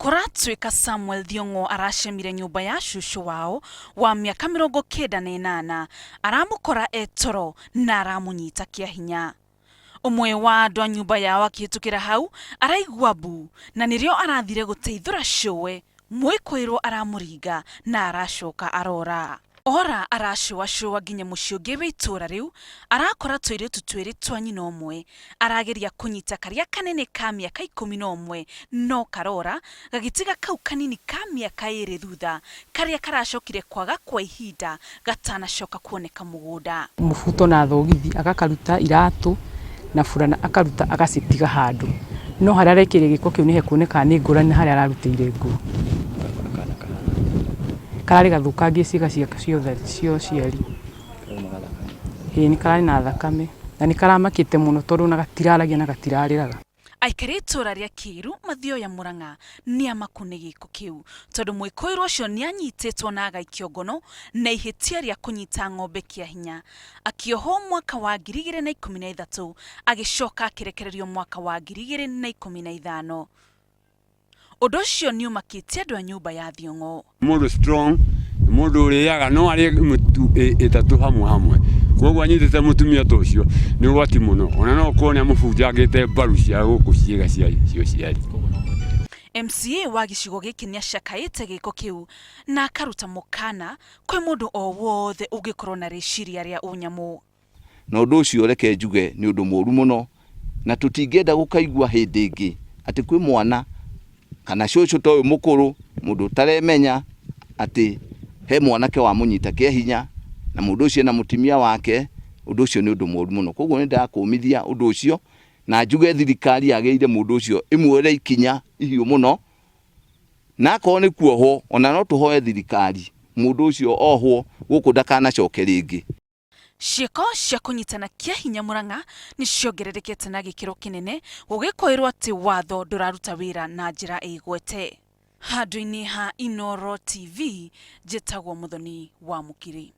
Kũratuĩka Samuel Thiong'o aracemire nyũmba ya cũcũ wao wa mĩaka 98, aramũkora e toro na aramũnyita kĩa hinya. Ũmwe wa andũ a nyũmba yao akĩhĩtũkĩra hau araigua mbu na nĩrĩo arathire gũteithũra cũwe, mwĩkũĩrwo aramũringa na aracoka arora. Ora aracũacũa nginya mũciĩ ũngĩ wĩ itũũra rĩu, arakora tũirĩtu twĩrĩ twa nyina ũmwe. Arageria kũnyita karĩa kanene ka mĩaka 11 no karora, gagĩtiga kau kanini ka mĩaka ĩrĩ thutha, karĩa karacokire kwaga kwa ihinda gatanacoka kuoneka mũgũnda. Mũbuto na thogithi agakaruta, iratũ na burana akaruta agacitiga handũ. No harĩa arekĩrire gĩko kĩu nĩ hekuonekaga nĩ ngũrani na harĩa ararutĩire nguo. Kararĩ gathũkangie ciĩga ciake ciothe cia ũciari. Ĩĩ nĩ kararĩ na thakame na nĩ karamakĩte mũno tondũ ona gatiraragia na gatirarĩraga. Aikari a itũũra rĩa Kĩiru, Mathioya, Murang'a nĩ amaku nĩ gĩko kĩu tondũ mwĩkũĩrwo ũcio nĩ anyitĩtwo na agaikio ngono na ihĩtia rĩa kũnyita ng'ombe kĩa hinya. Akĩohwo mwaka wa 2013 agĩcoka akĩrekererio mwaka wa 2015. Ũndũ ũcio nĩ ũmakĩtie andũ a nyũmba ya Thiong'o. Mũndũ strong nĩ mũndũ ũrĩaga no arĩe mĩtu ĩtatũ hamwe hamwe koguo anyitĩte mũtumia ta ũcio nĩ ũgwati mũno ona no ũkorwo nĩ amũbunjangĩte mbaru cia gũkũ ciĩga cia ũciari. MCA wa gĩcigo gĩkĩ nĩ acakaĩte gĩko kĩu na akaruta mũkana kwĩ mũndũ o wothe ũngĩkorwo na rĩciria rĩa ũnyamũ. Na ũndũ ũcio reke njuge nĩ ũndũ mũũru mũno, na tũtingĩenda gũkaigua hĩndĩ ĩngĩ atĩ kwĩ mwana kana cũcũ ta ũyũ mũkũrũ, mũndũ ũtaremenya atĩ he mwanake wamũnyita kĩa hinya, na mũndũ ũcio ena mũtimia wake, ũndũ ũcio nĩ ũndũ mũũru mũno. Koguo nĩ ndakũmithia ũndũ ũcio, na njuge thirikari yagĩrĩire mũndũ ũcio ĩmuoere ikinya ihiũ mũno, na akorwo nĩ kuohwo, ona no tũhoe thirikari mũndũ ũcio ohwo gũkũ ndakanacoke rĩngĩ. Ciĩko cia kũnyitana kĩa hinya Murang'a nĩ ciongererekete na gĩkĩro kĩnene gũgĩkoĩrwo atĩ watho ndũraruta wĩra na njĩra ĩgwete. Handũ-inĩ ha Inooro TV, njĩtagwo Mũthoni wa Mũkiri.